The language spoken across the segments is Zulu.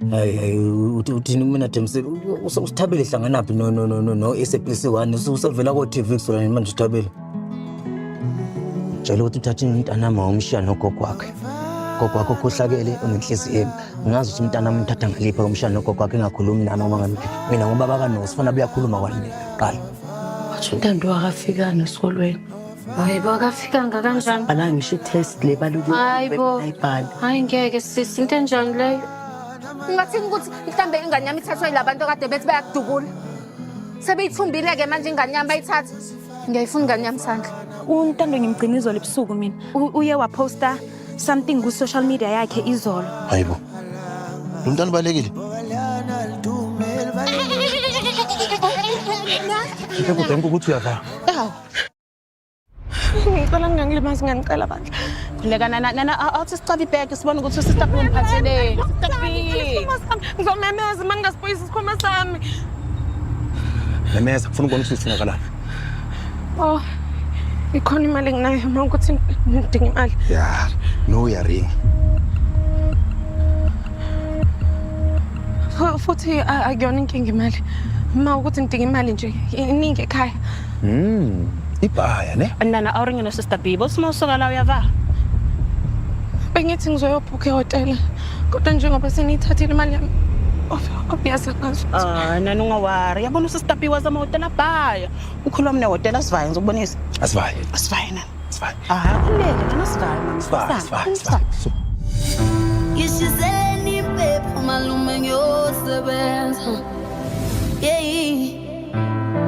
Hayi hayi, uthi uthini kumina Thembisile? Usithabile hlanganaphi no no no no no SABC 1 usevela ko TV kusona manje usithabile. Tshela ukuthi uthathe umntanami wamshiya nogogo wakhe. Gogo wakhe ukhohlakele, unenhliziyo embi. Ngazi ukuthi umntanami umthatha ngaliphi umshiya nogogo wakhe engakhulumi nami uma ngabe mina ngoba bakaNosi funa buyakhuluma kwani qala. Wathi uNtando akafikanga esikolweni. Hayi bo, akafikanga kanjani? Bhala ngisho i-test le balokhu Hayi bo. bayibhala. Hayi ngeke sisi, into enjani leyo? Ungathini ukuthi mhlambe ingane yami ithathwa yilabantu akade bethi bayakudubula. Sebeyithumbile-ke manje ingane yami bayithatha. Ngiyayifuna ingane yami sandla. UNtando ngimgcina izolo ebusuku mina. Uye waposta something ku-social media yakhe izolo. Hayibo. Lo mntana ubalekile. Ngeke kude ukuthi uyava. Ngicela ningangilimazi, ngiyanicela bandla. Khuleka nana nana, awuthi sicaba ibhege sibone ukuthi usister B umphatheleni. Sister B. Isikhwama sami, ngizomemeza uma ningasibuyisi isikhwama sami. Memeza, ngifuna ukubona ukuthi ufunakalayo. Oh, ikhona imali enginayo uma ukuthi ngidinga imali. Ya, no uyaringa. Futhi akuyona inkinga imali. Uma ukuthi ngidinga imali nje, iningi ekhaya. Ibhaya ne? Nana awuringe no sister B. Bothi uma usuka la uyava. Bengithi ngizoyobhukha ehhotela, kodwa njengoba seniyithathile imali yami, obvious angazi ukuthi. Ah, nana ungawari. Yabona usister B waza amahhotela abhaya. Ukhuluma wami nehhotela asivaye ngizokubonisa. Asivaye. Asivaye nana. Asivaye. Ah, khululeke nana asivaye mama. Asivaye, asivaye, asivaye. Ngishiseleni impepho malume ngiyosebenza. Yeah.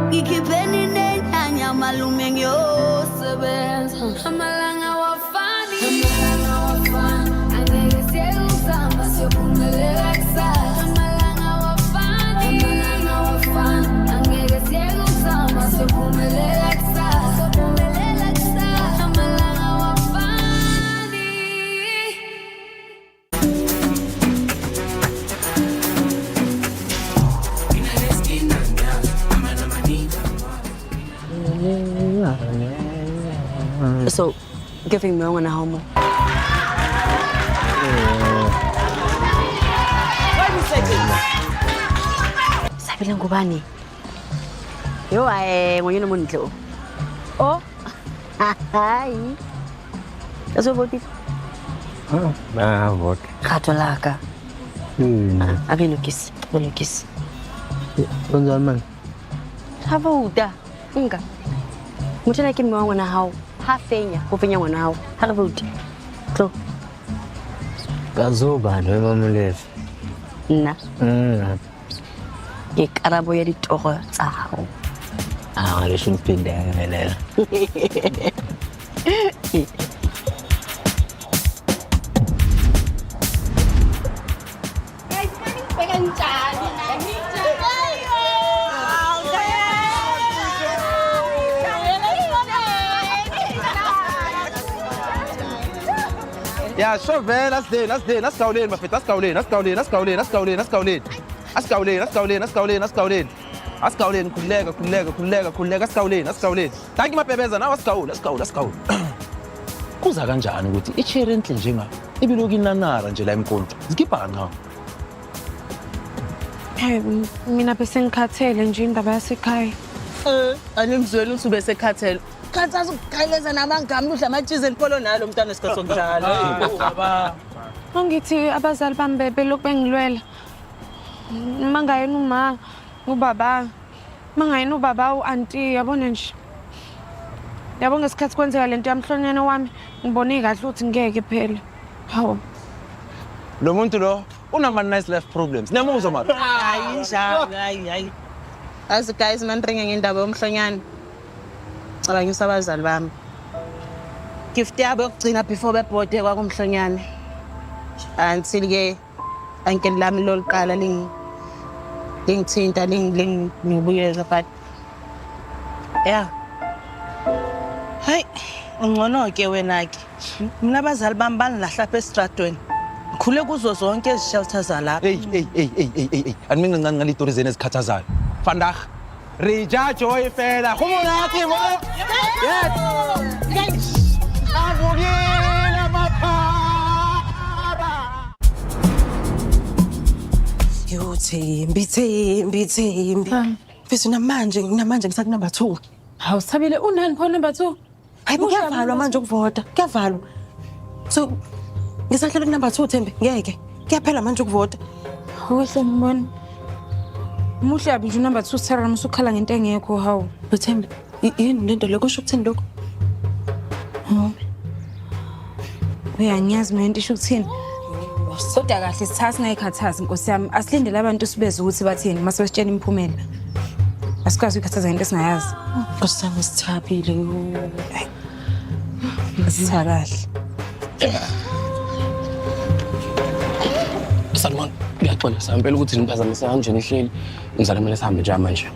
Ngikhipheni nenyanya malume ngiyosebenza. Amalanga awafani. Amalanga awafani. Angeke siyeke ukuzama siyophumelela kusasa. Amalanga awafani. Amalanga awafani. Angeke siyeke ukuzama siyophumelela kusasa. Siyophumelela kusasa. Amalanga awafani. So, giving me ngwana hao mo. Sabile ngubani? Yo ae ngwanyana montle o. Oh. Hai. Ka so vote. Ba vote. Kgato la ka. A re lokise, re lokise. Kanjani manje? Ha vouta. Nka. Motho ena ke mme wa ngwana hao. Ha fenya, ho fenya ngwana hao. Ha re vote. Tlo. Kazobani wemamulefe? Nna. Ke karabo ya ditoro tsa hao. Ah, ngisho ngiphinde ngelela. Ya sho vele asideni asideni asigawuleni bafethu asigawuleni asigawuleni asigawuleni asigawuleni asigawuleni asigawuleni asigawuleni asigawuleni asigawuleni asigawuleni khululeka khululeka khululeka khululeka asigawuleni asigawuleni. Thank you mabhebeza nawe asigawule asigawule asigawule. Kuza kanjani ukuthi icherry enhle njenga ibiloku inanara nje la emkonto. Zikhipha kancane. Hayi, mina bese ngikhathele nje indaba yasekhaya. Animzweli ukuthi ubesekhathele. Khathaza ukukhayeleza namangami udla amatshizi enkolo nalo mntwana isikhathi sokudlala. Angithi abazali bami belokhu bengilwela. Mangayena uma ubaba, mangayena ubaba u-anti, yabona nje. Yabo ngesikhathi kwenzeka lento yamhlonyane wami, ngibone kahle ukuthi ngeke phela. Hawu. Lo muntu lo unama nice life problems. Niyamuzwa mara? Hayi njalo, hayi hayi. Azi guys maniringe ngendaba yomhlonyane. Cabangisa abazali bami. Gift yabo yokugcina before bebhode kwakumhlonyane. Until ke uncle lami loluqala lingithinta lingibuyeza but yeah. Hayi, ungcono ke wena ke. Mina abazali bami bangilahla apha esitradweni. Ngikhule kuzo zonke ezi shelter zalapha. Hey hey hey hey hey hey hey. Animingi kancane ngale stories zenu ezikhathazayo. Vandag. Re ja joy fela. Go monate mo. Yes. Avukile amaphara. Yo Thembi, Thembi, Thembi. Mfethu namanje, namanje ngisaku number 2. Hawu Thabile unani pho number 2? Hayi bo kuyavalwa manje ukuvota. Kuyavalwa. So ngisahlala ku number 2 Thembi, ngeke. Kuyaphela manje ukuvota. Wehle ngibona. Muhle abi nje number 2 Sarah musukhala ngento engekho hawu. Thembi, yini lento lokho usho ukuthini lokho? Uyangiyazi mina into isho ukuthini. Kodwa kahle sithatha singayikhathazi Nkosi yami. Asilindele abantu sibeze ukuthi bathini mase besitshela imiphumela. Asikwazi ukukhathaza ngento esingayazi. Nkosi yami sithabile. Sitha kahle. Sanibona, ngiyaxolisa ngempela ukuthi niphazamise kanje nihleli. Mzala kumele sihambe nje manje.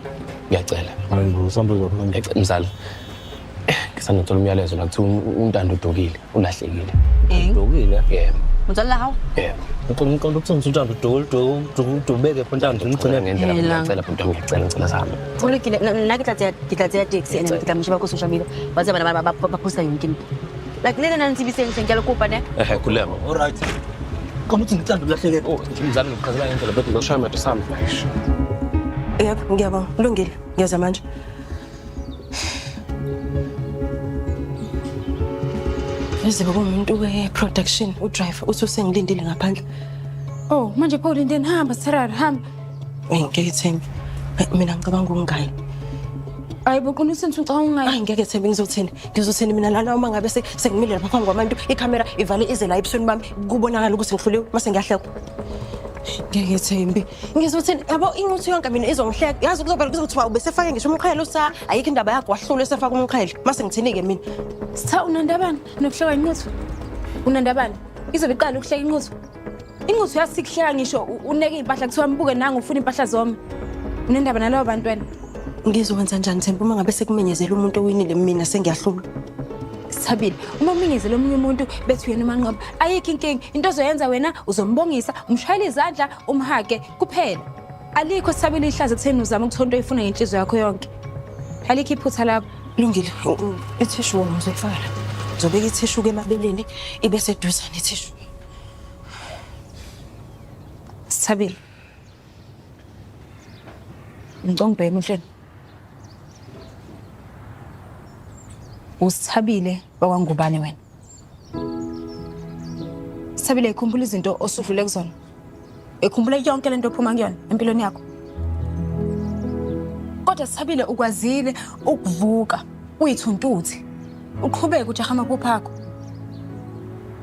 Ngiyacela. Hayi bo, usambe uzofuna. Mzala. Ngisanda umyalezo la kuthiwa uNtando udukile, ulahlekile. Udukile? Yebo. Motswalle wa hao? Yebo. Uqonda ukuthini uNtando udukile, udubeke pho Ntando umgcine ngendlela ngiyacela bhuti wami ngiyacela ngicela sihambe. Go lokile, nna ke tla tseya taxi and ke tla mo sheba ko social media. Wa tseba bana ba posta yonke into. Like le nna ntsebiseng hleng ke a le kopa ne. Ehe, khululeka. All right. Qonda ukuthi uNtando ulahlekile. Oh, mzala ngikuchazela ngendlela bhuti ngizoshaya imoto sihambe. Yebo, ngiyabonga. Kulungile. Ngiyeza manje. Yize kuwumuntu we-production udriver uthi usengilindile ngaphandle. Oh, manje pho ulindeni hamba Sarah hamba. Ngeke Thembi. Mina ngicabanga ukungayi. Hayi bo qonda ukuthi ucabanga ungayi. Hayi ngeke Thembi ngizothini? Ngizothini mina lana uma ngabe sengimile lapha phambi kwabantu ikhamera ivale ize la ebusweni bami kubonakala ukuthi ngihluliwe mase ngiyahleka. Ngeke Thembi. Ngizothini? Yabo inquthu yonke mina izongihleka. Yazi kuzophela kuzothiwa ubesefake ngisho umqhele usa ayikho indaba yakho wahlulwe esefaka umqhele. Mase ngithini-ke mina? Sitha unandabani nokuhleka inquthu? Unandabani? Izobe iqala ukuhleka inquthu. Inquthu yasikuhleka ngisho uneke impahla kuthiwa mbuke nangu ufuna impahla zome. Unendaba nalabo bantu wena? Ngizokwenza njani Thembi uma ngabe sekumenyezela umuntu owinile mina sengiyahlulwa? Sithabile, uma umenyezela omunye umuntu bethi uyena umanqoba, ayikho inkinga. Into ozoyenza wena uzombongisa, umshayele izandla, umhage kuphela. Alikho Sithabile ihlazo ekutheni uzama ukuthola into oyifuna ngenhliziyo yakho yonke. Alikho iphutha lapho. Kulungile, ithishu wona ngizoyifaka la. Ngizobeka ithishu ke emabeleni ibe seduzane ithishu. Sithabile. Ngicela ungibheke emehlweni. Usithabile wakwaNgubane wena. Sithabile, ikhumbula izinto osudlule kuzona. Ikhumbule yonke lento ophuma kuyona empilweni yakho. Kodwa Sithabile ukwazile ukuvuka uyithuntuthi. Uqhubeke ujaha amaphupho akho.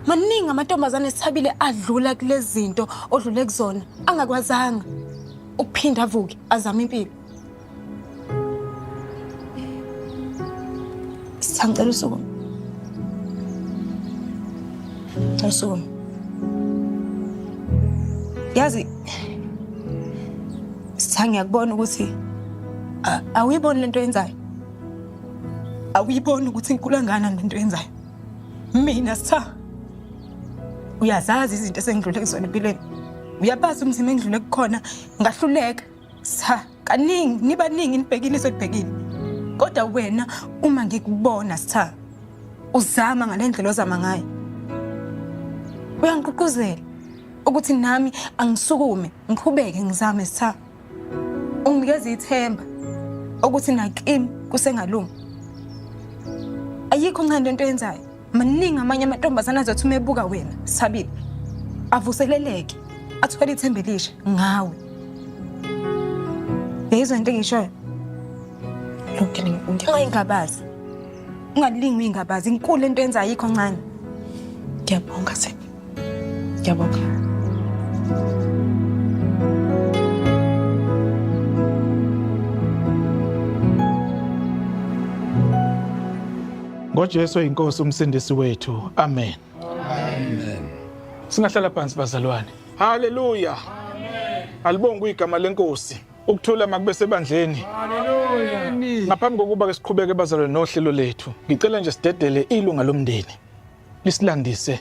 Maningi amantombazane Sithabile adlula kulezi zinto odlule kuzona angakwazanga ukuphinda avuke azame impilo. Sithangicela usukume. Ngicela usukume. Yazi Sitha ngiyakubona ukuthi awuyiboni lento oyenzayo. Awuyiboni ukuthi inkulu kangakanani lento oyenzayo. Mina Sitha uyazazi izinto esengidlule kuzona empilweni. Uyabazi umzimba engidlule kukhona ngahluleka. Sitha kaningi nibaningi nibhekile isolibhekile. Kodwa wena uma ngikubona Sitha uzama ngale ndlela ozama ngayo. Uyangigqugquzela ukuthi nami angisukume ngiqhubeke ngizame Sitha. Unginikeza ithemba ukuthi nakimi kusengalunga. Ayikho ncane lento oyenzayo. Maningi amanye amantombazane azothi uma ebuka wena Sithabile avuseleleke athole ithemba elisha ngawe. Uyayizwa into engiyishoyo? Ungayingabazi. Ungalingi uyingabazi. Inkulu lento oyenzayo ayikho ncane. Ngiyabonga Thembi. Ngiyabonga. NgoJesu inkosi umsindisi wethu. Amen. Amen. Singahlala phansi bazalwane. Haleluya. Amen. Alibongwe igama lenkosi. Ukuthula makube sebandleni. Haleluya. Ngaphambi kokuba ke siqhubeke bazalwane nohlelo lethu, ngicela nje sidedele ilunga lomndeni lisilandise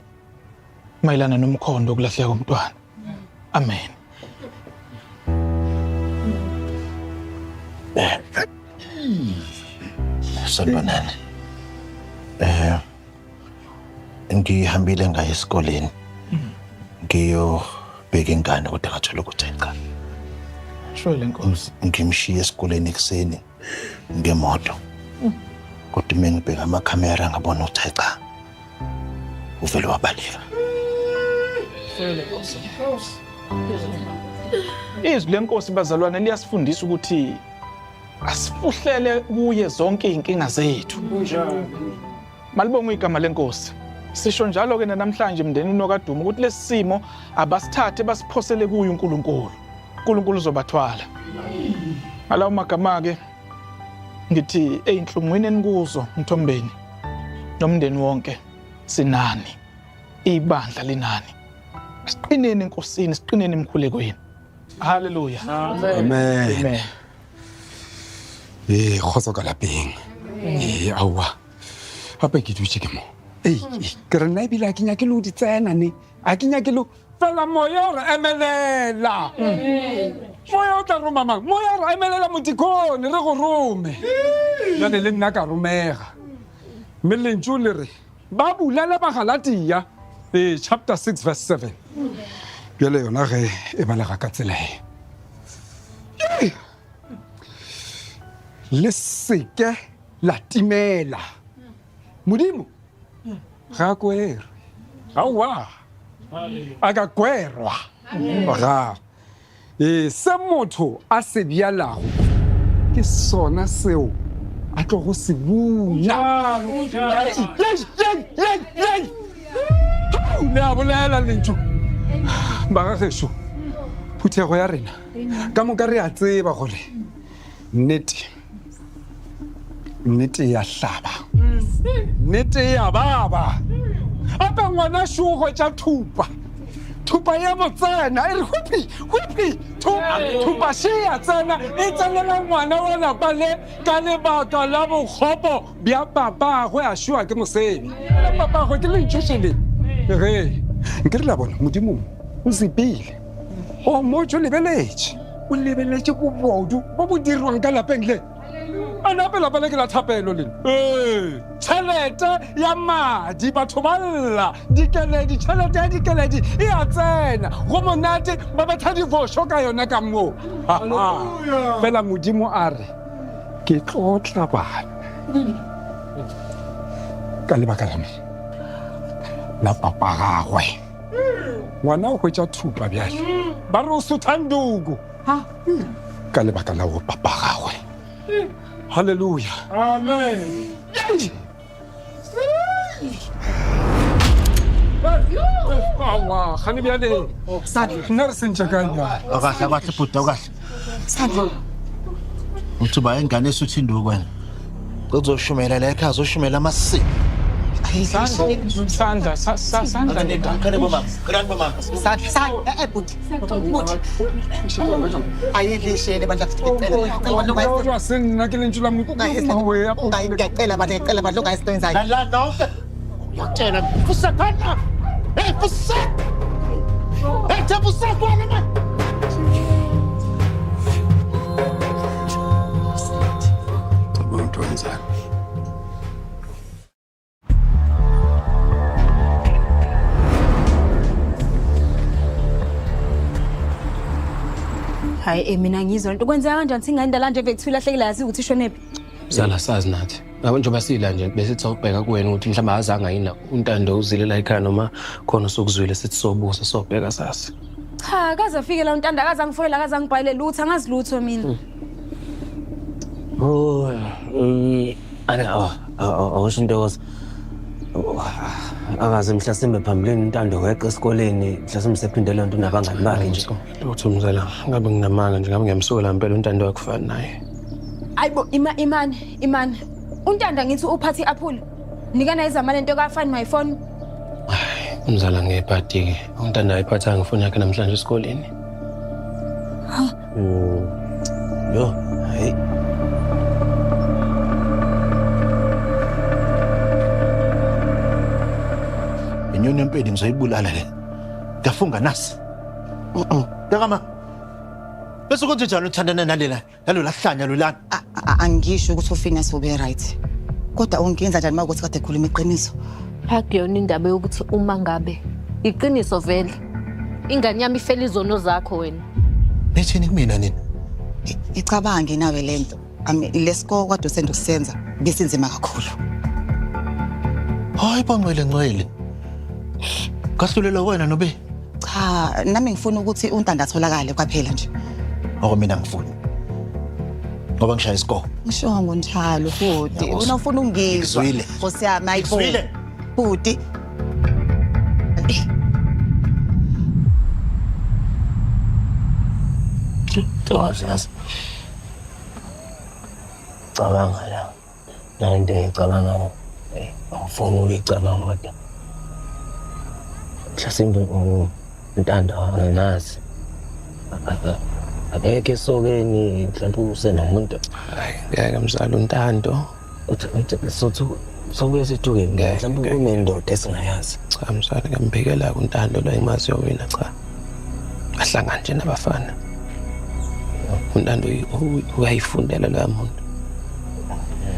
mayelana nomkhondo wokulahleka komntwana. Amen. Sanibonani. Ngihambile ngaye esikoleni. Ngiyobheka ingane kodwa ngathola ukuthi cha. Shwele Nkosi. Ngimshiye esikoleni ekuseni ngemoto. Kodwa uma ngibheka amakhamera ngabona ukuthi hayi cha. Uvele wabaleka. Shwele Nkosi. Izwi lenkosi bazalwane liyasifundisa ukuthi asifuhlele kuye zonke izinkinga zethu. Kunjalo. Malibongwe igama lenkosi. Sisho njalo ke namhlanje emndenini wakaDuma ukuthi lesi simo abasithathe basiphosele kuye uNkulunkulu. uNkulunkulu uzobathwala. Ngalawo magama ke ngithi ezinhlungwini enikuzo Mthombeni nomndeni wonke sinani. Ibandla linani. Siqineni enkosini, siqineni emkhulekweni. Hallelujah. Amen. Amen. Ee, kgotso ka lapeng. Ee, aowa. Gape ke dutše ke mo. Ei, ei, ke re nna ebile a ke nyake le o di tsena ne. A ke nyake le fela moya o re emelela. Moya o tla roma mang? Moya o re emelela motikone re go rome. Jale le nna ka romega. Mme lentšu le re ba bulele Bagalatia. Ee, chapter 6 verse 7. Bjale yona ge e balega ka tsela e. Le seke la timela. Modimo ga a kwerwe. Aowa, a ka kwerwa. Ga. Ee, se motho a se bjalago ke sona seo a tlogo se buna. Le a bolela lentšu. Bagagešo, phuthego ya rena ka moka re a tseba gore nnete nnete ya hlaba nnete ya baba ape ngwana šogo tša thupa thupa ya mo tsena e re hwipi hwipi thupa še ya tsena e tsenela ngwana wa lapa le ka lebaka la bokgopo bja papagwe a šoa ke mosebi la papagwe ke lentšošele ge nke re la bona modimo o sepile o motho lebeletše o lebeletše bobodu bo bo dirwang ka lapeng le a nape lapa le ke la thapelo lena ee tšhelete ya madi batho ba lla dikeledi tšhelete ya dikeledi e a tsena go monate ba betha difošo ka yona ka moo fela modimo a re ke tlotla bana ka lebaka la me la papa gagwe ngwana o hwetša thupa bjale ba re o sothanduku ka lebaka la go papa gagwe halleluja amen awa gane bjale nna re sentše ka okahle kahle bhuti okahle uthi uba ingane esuthi induku wena uzoshumela la ekhaya uzoshumela amasiko Sandla, sandla. Khane bomama, khane bomama. Sandla, sandla, eh bhuti. Bhuti. Ayidlishele bandla ngicela. Kodwa senna ke lentšu la Modimo. Ngiyacela bandla ngicela bandla ungayisitwenzayo. La nonke. Ngiyakutshela, fusekana. Hey, fusek. Hey, fusek wena man. Cabanga ukuthi wenzani. Hayi eh mina ngizwa lento kwenzeka kanjani singane la nje bethu ilahlekile yazi ukuthi ishonephi. Mzala sazi nathi. Ngabo njengoba sila nje bese sawubheka kuwena ukuthi mhlawumbe azange yini uNtando uzile la ekhaya noma khona usukuzwile sithi sobusa sobheka sasi. Cha akaze afike la uNtando akaze angifonela akaze angibhalele lutho angazi lutho mina. Oh, ana awusho intokozo. Akaze mhlasimbe phambilini uNtando weqa esikoleni mhlasimbe sephinde le nto nabangani bakhe nje. Lutho mzala, ngabe nginamanga nje ngabe ngiyamsukela impela uNtando akufani naye. Ayibo ima imani imani. uNtando ngithi uphathe i-apple. Nikana izama lento ka find my phone. Mzala ngebhadi ke. uNtando ayiphathanga ifoni yakhe namhlanje esikoleni. Yo, hey. Inyoni yempedi ngizoyibulala le. Ngafunga nasi. Mntakama. Bese kwenze njani uthandana nalela nalo lahlanya lolana? Angisho ukuthi uFinas ube right. Kodwa ungenza njani uma ukuthi kade ekhuluma iqiniso? Akuyona indaba yokuthi uma ngabe iqiniso vele ingane yami ifela izono zakho wena. Nithini kumina nina? Icabange nawe lento. Ami lesko kade usenda ukusenza besinzima kakhulu. Hayi bangcwele ngcwele. Kahlulela wena nobe? Cha, nami ngifuna ukuthi uNtando atholakale kwaphela nje. Ngoba mina ngifuni. Ngoba ngishaya isikole. Ngishongo njalo futhi. Ngiyakuzwa. Wena ufuna ungizwa. Ngikuzwile. Nkosi yami ayibo. Ngikuzwile. Bhuti. Ntokazi yazi. Cabanga la. Nalento engiyicabangayo. Angifuni ukuyicabanga kodwa. Mhlasimbe uNtando angazi. Akekho esokeni mhlawumbe usenomuntu. Hayi ngeke mzala uNtando. Uthi sobuye sithuke mhlawumbe kunendoda esingayazi. Cha mzala ngiyambhekela uNtando lo engimaziyo mina cha. Ahlangana nje nabafana. uNtando uyayifundela loya muntu.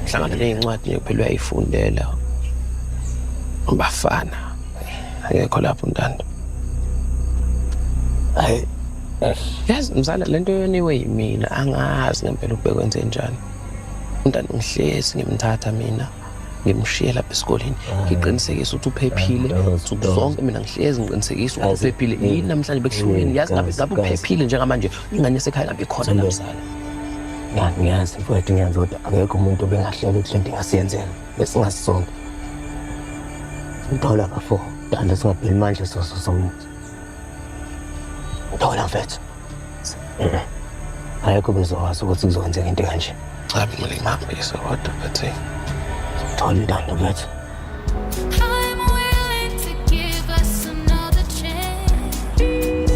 Hlangana ney'ncwadi nje kuphela uyayifundela. Bafana. Akekho lapho uNtando. Hayi. Yazi mzala lento yoniwe yimina angazi ngempela ukube kwenze njani. uNtando ngihlezi ngimthatha mina ngimshiye lapha esikoleni ngiqinisekise ukuthi uphephile nsuku zonke mina ngihlezi ngiqinisekise ukuthi uphephile yini namhlanje bekuhluleni yazi ngabe ngabe uphephile njengamanje ingane yasekhaya ngabe ikhona la mzala. Ngiyazi mfowethu ngiyazi kodwa akekho umuntu obengahlela ukuthi lento ingasiyenzeka besingasonke. Ngithola bafo, Ntando singapheli manje sosomuntu. Ngithola mfethu. Ayekho bezokwazi ukuthi kuzokwenzeka into kanje. Cha kumele ngihambise kodwa but Thola uNtando mfethu. I'm willing to give us another chance.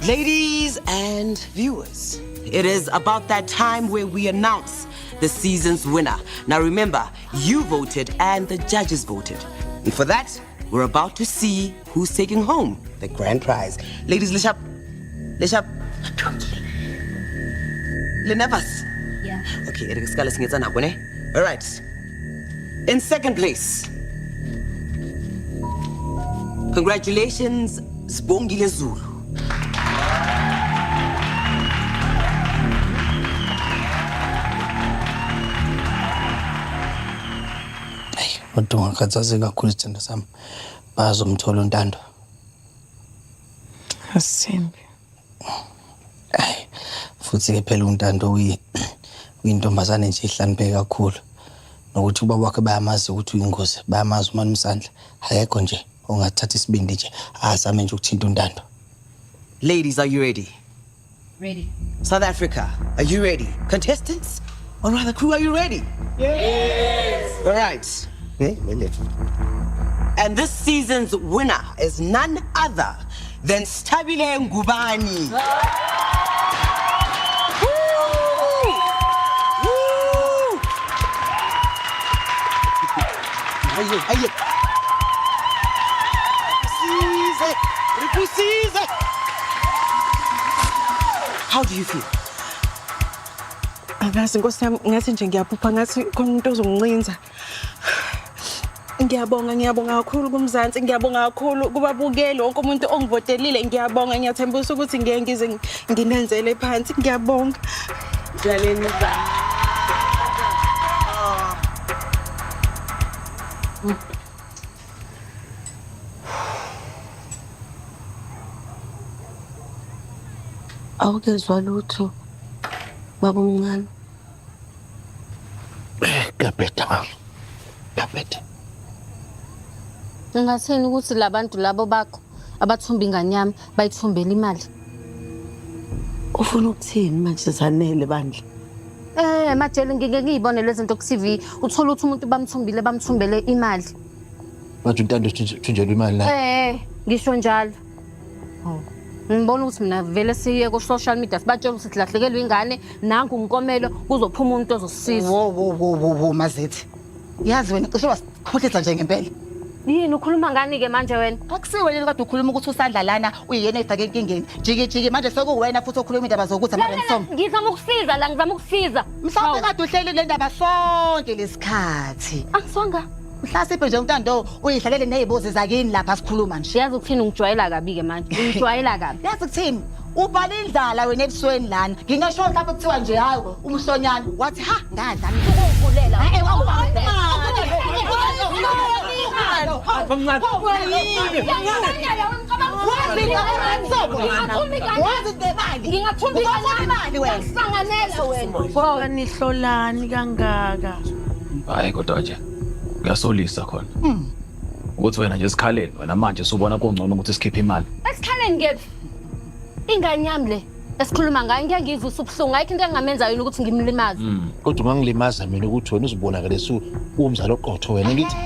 Ladies and viewers, it is about that time where we announce the season's winner. Now remember, you voted and the judges voted. And for that, we're about to see who's taking home the grand prize. Ladies, lish up. Lish up. Lenevas. Yeah. Okay, Erika Skala singetsana nako, ne? All right. In second place, congratulations, Sibongile Zulu. Kodwa ungakhathazeki kakhulu isithando sami. Bazomthola uNtando. Asithembi. Futhi ke phela uNtando uyintombazane nje ihlanipheke kakhulu. Nokuthi ubaba wakhe bayamazi ukuthi uyingozi, bayamazi uMani Msandla. Akekho nje ongathatha isibindi nje azame nje ukuthinta uNtando. Ladies, are you ready? Ready. South Africa, are you ready? Contestants, or rather crew, are you ready? Yes! All right. And this season's winner is none other than Stabile Ngubani. Woo! Woo! Aye, aye. Size, Rikusize. How do you feel? Angazi Nkosi yami ngathi nje ngiyaphupha ngathi khona umuntu ozongincinza. Ngiyabonga ngiyabonga kakhulu kuMzansi ngiyabonga kakhulu kubabukeli wonke umuntu ongivotelile ngiyabonga ngiyathembisa ukuthi ngeke ngize nginenzele phansi ngiyabonga. Dlaleni ba. Awukezwa lutho baba omncane. Kuyabheda mama. Kuyabheda. Ngingathini ukuthi labantu labo bakho abathumba ingane yami bayithumbela imali. Ufuna ukuthini manje Zanele bandla? Majele ngike ngiyibone lezi zinto ku TV uthola ukuthi umuntu bamthumbile bamthumbele imali. Manje uNtando uthunjelwa imali la. Ngisho njalo. Ngibona ukuthi mina vele siye ku social media sibatshela ukuthi silahlekelwe ingane nangu unkomelo kuzophuma umuntu ozosisiza. Wo wo wo wo wo Mazethi. Yazi wena cishe wasikhohlisa nje ngempela. Yini ukhuluma ngani ke manje wena? Akusiwe leli kade ukhuluma ukuthi usandla lana uyena efake enkingeni. Jiki jiki manje sekuwena futhi okhuluma indaba zokuthi ama ransom. Ngizama ukusiza la ngizama ukusiza. Mhlawumbe kade uhleli le ndaba sonke lesikhathi. Angisonga. Mhlasiphe nje uNtando uyihlalele nezibozi zakini lapha sikhuluma nje. Yazi ukuthini ungijwayela kabi ke manje. Ungijwayela kabi. Yazi ukuthini? Ubhala indlala wena ebusweni lana. Ngingasho mhlawumbe kuthiwa nje hayi umhlonyana wathi ha ngadla. Ukuvulela. Eh Nihlolani kangaka? Hayi kodwa nje kuyasolisa khona ukuthi wena nje esikhaleni wena manje usubona kungcono ukuthi sikhiphe imali. Esikhaleni kephi? Ingane yami le esikhuluma ngayo ngeke ngiyivuse ubuhlungu ayikho into engingamenza yona ukuthi ngimlimaze. Kodwa ungangilimaza mina ukuthi wena uzibonakalise uwumzali oqotho wena ngithi.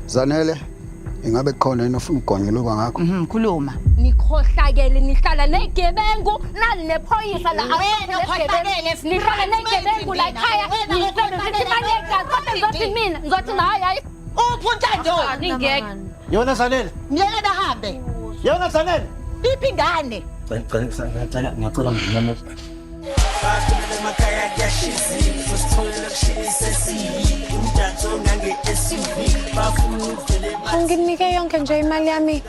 Zanele, ingabe kukhona yini ofuna ukugonyuluka ngakho? Khuluma. Nikhohlakele nihlala negebengu nali nephoyisa la Wena ukhohlakele, nihlala negebengu la ekhaya nisebenzisa imali yegazi kodwa ngizothi mina ngizothi hayi hayi Uphi uNtando? Ningeke. Yona Zanele. Myeke bahambe. Yona Zanele. Iphi ingane? Ngiyacela ngiyacela mama. Unginike yonke nje imali yami.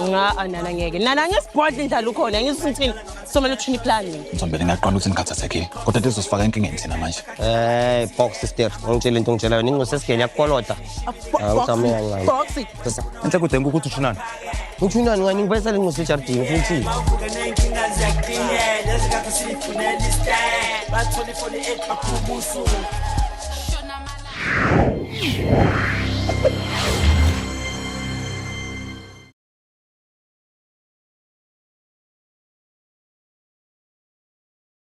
Nga nana ngeke. Nana ngesibhodla indlala ukhona ngisuthini. Somele uthini plan mina. Ntombela ngiyaqonda ukuthi nikhathathekile kodwa into izosifaka enkingeni thina manje. Eh, box sister, ungitshela into ongitshela yona ingcose esigele yakukolota. Box. Enhle kude ukuthi uthunani. Uthunani ngani ngibuyisele ingcose ejardini futhi. Bathole 48 baphuma usuku.